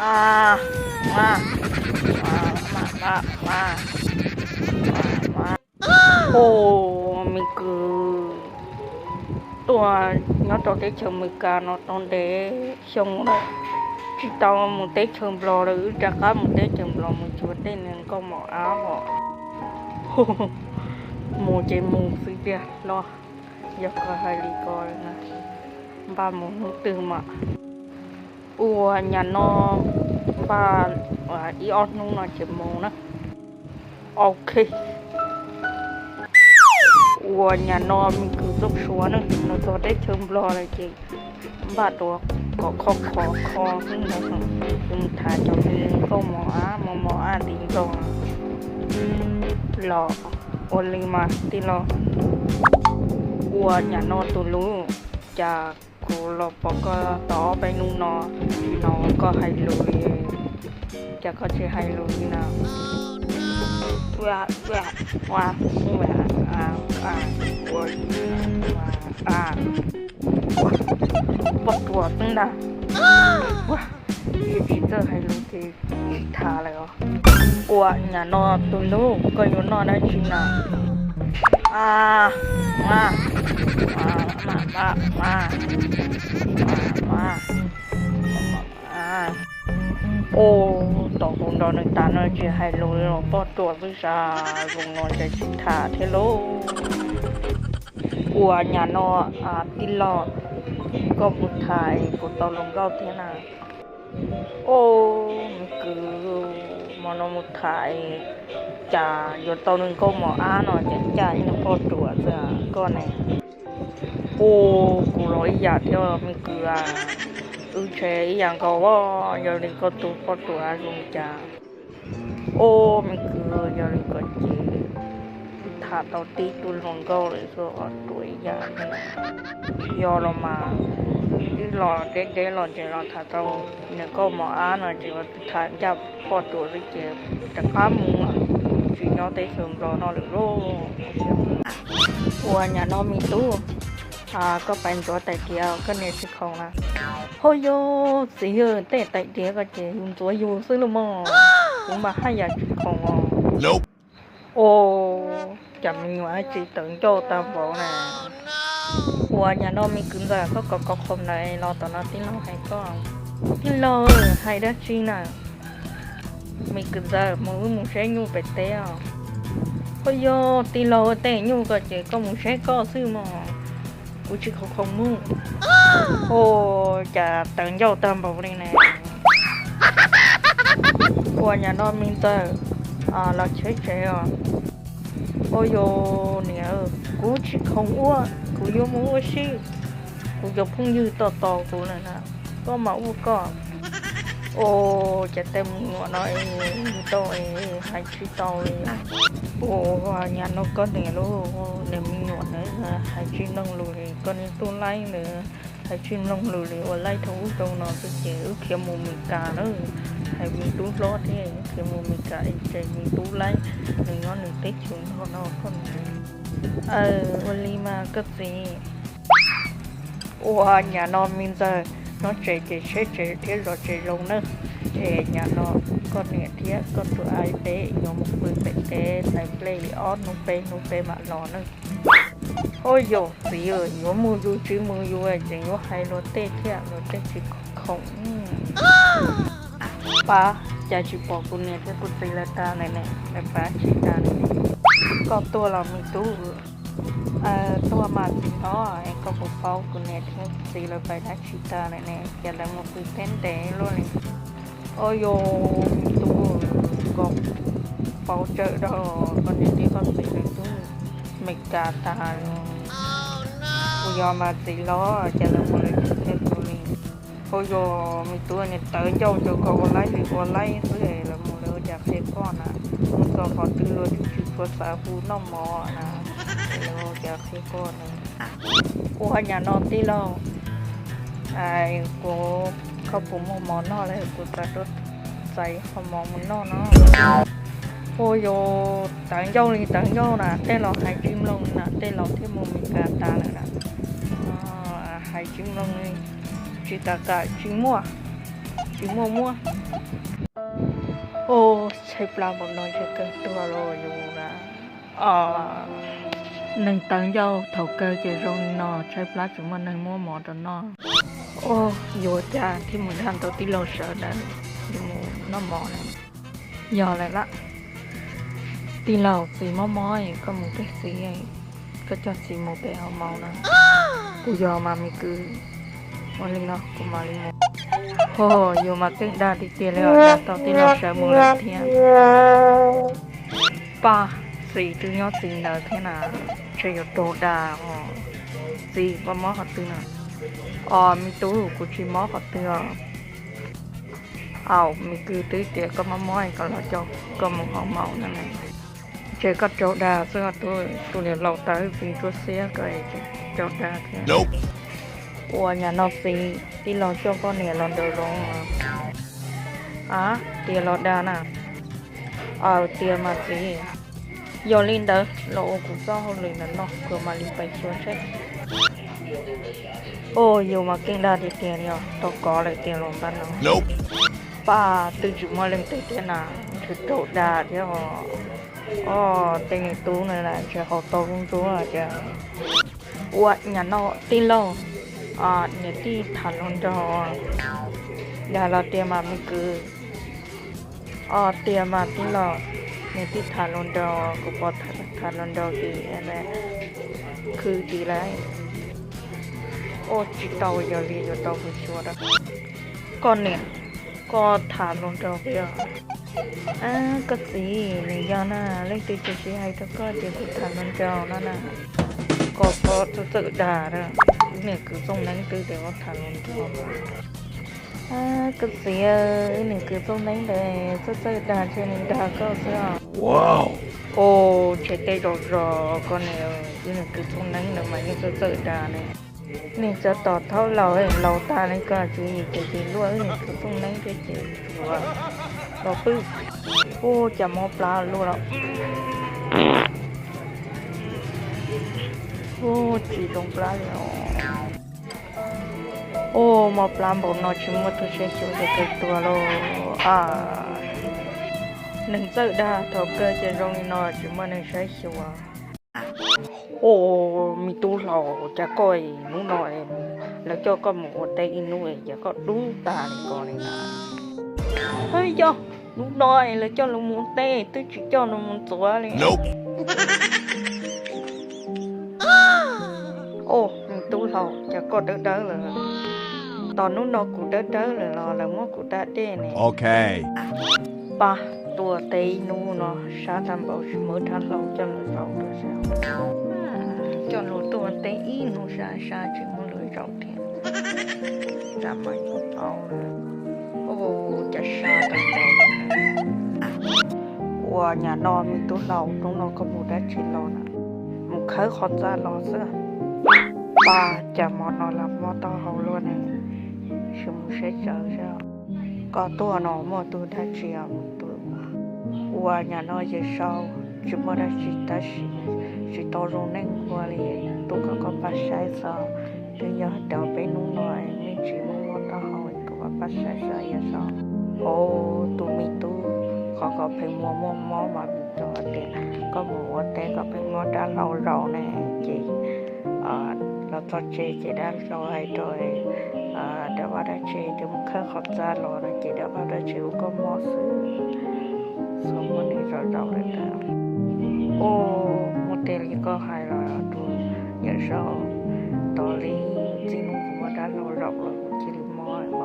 A, a, a, a, a, a. Ua, me kwv tuaj nyob rau teb chaws Amelikas no tau ntev xyoo lawm, tsis tau mus teb chaws Nplog lawm, wb rov qab mus teb chaws Nplog mus cuag tej niag nkauj mos ab hos. Mus ces mus xwb tiag los, yog koj hais li ko, npaj mus hnub twg mas. Ua nyab no npaj ib ob hnub no ces mus na. Ok. Ua nyab no me kwv Txooj Suav na, nws txog teb chaws Nplog lawm ces npaj dua kom kho kho kho xwb ntag. Mus tham cov me nkauj mos ab mos mos ab tim Nplog los. Ua li mas tij laug. Ua nyab no tus hlub, cas kuv los pom koj tau ob peb hnub no, tsis hnov koj hais lus li, cas koj tsis hais lus li na? Poj ruam xwb ntag. Ua, tsis txawj hais lus ces tsis tham lawm os. Ua nyab no tus hlub, koj yuav noj dab tsi na? A, a, a, a, a, a, a. Ua, tom kuv nrog nws tham no tsis hais lus li los poj ruam xwb, zoo no ces tsis tham thiab lauj. Ua nyab no tij laug, koj mus tham kuv tau hluas nkauj thiab na? Ua, me kwv, hmo no mus tham cas yuav tau niag nkauj mos ab no ces cas ib niag poj ruam xwb koj ne. Ua, kuv los ib yam thiab me kwv, wb ntshe ib yam nkaus, yog li koj tus poj ruam zoo cas. Ua, me kwv, yog li ko ces tham tau tib tug hluas nkauj lawm xwb, ruam ib yam thiab. Yog los mas, wb los deb deb los ces los tham tau niag nkauj mos ab no ces tham ncaj poj ruam xwb ces rov qab mus, tsis nyob teb chaws Nplog no lawm lauj. Ua nyab no me tub, koj pais ntxuav tais diav koj niam tsis khoom na? Ho yog txiv, tej tais diav ko ces yus ntxuav yus xwb los mas, kuv mas haj yam tsis khoom os. Ua, cas me nyuam tsis tawv ncauj tag npaum na. Ua nyab no me kwv ntxawm, koj kom koj khoom ntawd los tom no tij laug hais koj. Tij laug hais dab tsi na? Me kwv ntxawm, mus wb mus saib nyuj pem teb os. Ho yog tij laug, tej nyuj ko ces koj mus saib koj xwb mog, kuv tsis khoom khoom mus. Ua, cas tawv ncauj tag npaum li ne. Ua nyab no me ntxawm, los cheb tsev os. Ua yog niam, kuv tsis khoom ua, kuv yuav mus ua si, kuv cov phooj ywg tos tos kuv lawm na, koj mam ua koj. Ua, cas tej me nyuam no es tau es hais tsis tau li. Ua nyab no koj niam lauj, niag me nyuam na hais tsis mloog lus li, koj niag tub laib na hais tsis mloog lus li, ua laib thaum ub rau no xwb ces wb khiav mus Mes Kas na. Hais me tub hlob thiab, khiav mus Mes Kas es tseg me tub laib, nws nyob nws teb chaws nrog no koj niam. Ua li mas koj txiv. Ua nyab no me ntxawg, nyob tsev ces siab tsev thiab zov tsev zoo na. Es nyab no koj niam thiab koj tus aib peb yuav mus pw pem teb tais nplej li ob hnub peb hnub peb mam los na. Ua yog txiv yuav mus yus tsis mus yus ces yuav hais luag tej thiab luag tej tsis khoom. Pab, cas tsis pom kuv niam thiab kuv txiv lawv tas lawm ne, lawv pab tsis tas li. Koj tuaj los me tub? Tuaj mas txiv hlob, es koj puas paub kuv niam thiab txiv lawv pais dab tsi tas lawm ne, cas lawv mus pw teb ntev luaj li. Ua yog me tub, koj paub tsawg rau koj niam thiab koj txiv lawv twb Mes Kas tas lawm. Kuv yog mas txiv hlob, cas lawv mus lawv tsis qhia kuv li. Ua yog me tub, niag tawv ncauj ces koj ua laib li ua laib xwb, lawv mus lawv ua cas qhia koj na? Mus txog qhov twg luag twb tsis tshua xav hu noj mov na, lawv ua cas qhia koj na? Ua nyab no tij laug, kuv, koj puas muaj mov noj lawm, kuv xav rau txais qho mov mus noj no. Ua yog tawv ncauj li tawv ncauj na, tej laus hais tsis mloog na, tej laus thiaj mus Mes Kas tas lawm na. Hais tsis mloog li, tsis kam kam tsis muaj, tsis muaj muab. Ub, tshaib plab npaum no ntshe kawg tuag los yuav na. Os, neeg tawv ncauj thaum kawg ces zoo li no, tshaib plab tsis muaj neeg muab mov rau noj. Ub, yuav cas thiaj mus dag tau tij laug sawv daws yuav mus noj mov na. Yog lawm lab. Tij laug, txiv mob mob, koj mus pem txiv, koj coj txiv mus pem hauv maus na. Kuv yog mas me kwv, ua li no kuv mam li mus. Ho, yuav mas keej dag tiag tiag li os, dag tau tij laug sawv mus lawm thiab. Pab, txiv twb nyob txiv ntawd thiab na, ntshe yuav raug dag os. Txiv, koj mob qhov twg na? Os, me tub, kuv tsis mob qhov twg os. Au, me kwv, twb tias koj mob mob koj los coj koj mus hauv maus no ne. Ntshe koj raug dag xwb os tub, tus niam laus tawv hwj txiv ntsuab xiab koj es raug dag thiab. Ua nyab no txiv, tij laug coj koj niam los nraum zoov. A, tias los dag na. Aws, tias mas txiv. Yog li ntawd los ua kuv txoj hauj lwm ntawm no kuv mam li pais xyuas seb. Ub, yus mas keej dag tiag tiag li os, tau kov lawm tiag los npab no. Pab, twb tsis muaj leej twg thiab na, ntshe raug dag thiab os. Os, tej niag tub no ntshe haus tau lub ntsuab tiag. Ua nyab no tij laug, niam tij tham hluas nraug. Dag los tiag mas me kwv. Os, tiag mas tij laug, niam tij tham hluas nraug, kuv pom tham hluas nraug ces khwv tim lawm. Ua tsis tau, yog li yuav tau mus xyuas rau. Koj niam, koj tham hluas nraug peb os? Ab, koj txiv, nws yog na, leej twg tsis siv hais rau koj tias kuv tham hluas nraug no na. Koj txawj txawj dag, wb niam kwv Txooj Neeb twb tias koj tham hluas nraug. Ab, koj txiv, wb niam kwv Txooj Neeb ntawd txawj txawj dag, ntshe nws dag koj xwb os. Ua, ntshe tej zaum zog koj niam, wb niam kwv Txooj Neeb ntawd mas yeej txawj txawj dag ne. Nws cov tom thaub laus laus tag li koj tswv yim ces ces luaj, wb niam kwv Txooj Neeb thiab ces tsuav los pwb. Ua cas mob plab luaj los. Ua tsis zoo plab li os. Ua mob plab npaum no tsis muaj tus saib xyuas ces kawg tuag lauj. A, neeg txawj dag thaum kawg ces zoo li no tsis muaj neeg saib xyuas. Ua, me tub hlau, cas koj hnub no lawv coj koj mus ua teb ib hnub es cas koj dub tag li ko li na? Yog, hnub no es lawv coj lawv mus ua teb twb tsis coj lawv mus ntxuav li. Ua, me tub hlau, cas koj dawb dawb lawm? Tos hnub no kuv dawb dawb lawm los lawv muab kuv da dej ne. Pab, tuaj teb ib hnub no sab tag npaum tsis muaj dab hlau coj los zaum rau sab. Coj luag tuaj teb ib hnub sab sab tsis muaj luag zaum thiab. Cas mas yuav tau, ua cas sab tag npaum. Ua nyab no me tub hlau, hnub no koj mus dab tsi los na? Mus khawb qhov txaj los xwb. Pab, cas hmo no los mob taub hau luaj ne, sim mus saib sawv seb. Koj tuaj no muaj tus dab tsi os me tub? Ua nyab no Yawm Saub, tsis muaj dab tsi tab sis tsis tau zoo neej ua li, tuaj kom koj pab saib xwb. Twb yog hais tias peb hnub no me ntsis muaj mob taub hau, kuv pab pab saib xwb Yawm Saub. Ua, tus me tub, qhov kom pheej muaj muaj mob mas vim rau hais tias koj mus ua teb kom pheej muaj dab hlau zaum ne, ces los txog tsev ces dab hlau hais rau dab vaj dab tsev tias mus khawb qhov txaj los no ces dab vaj dab tsev hu koj mob xwb. Txhob muaj neeg zaum zaum lawm ntag. Ua, muaj tiag li koj hais los tus Yawm Saub, tos li txij hnub kuv muaj dab hlau zaum los kuv cia li mob.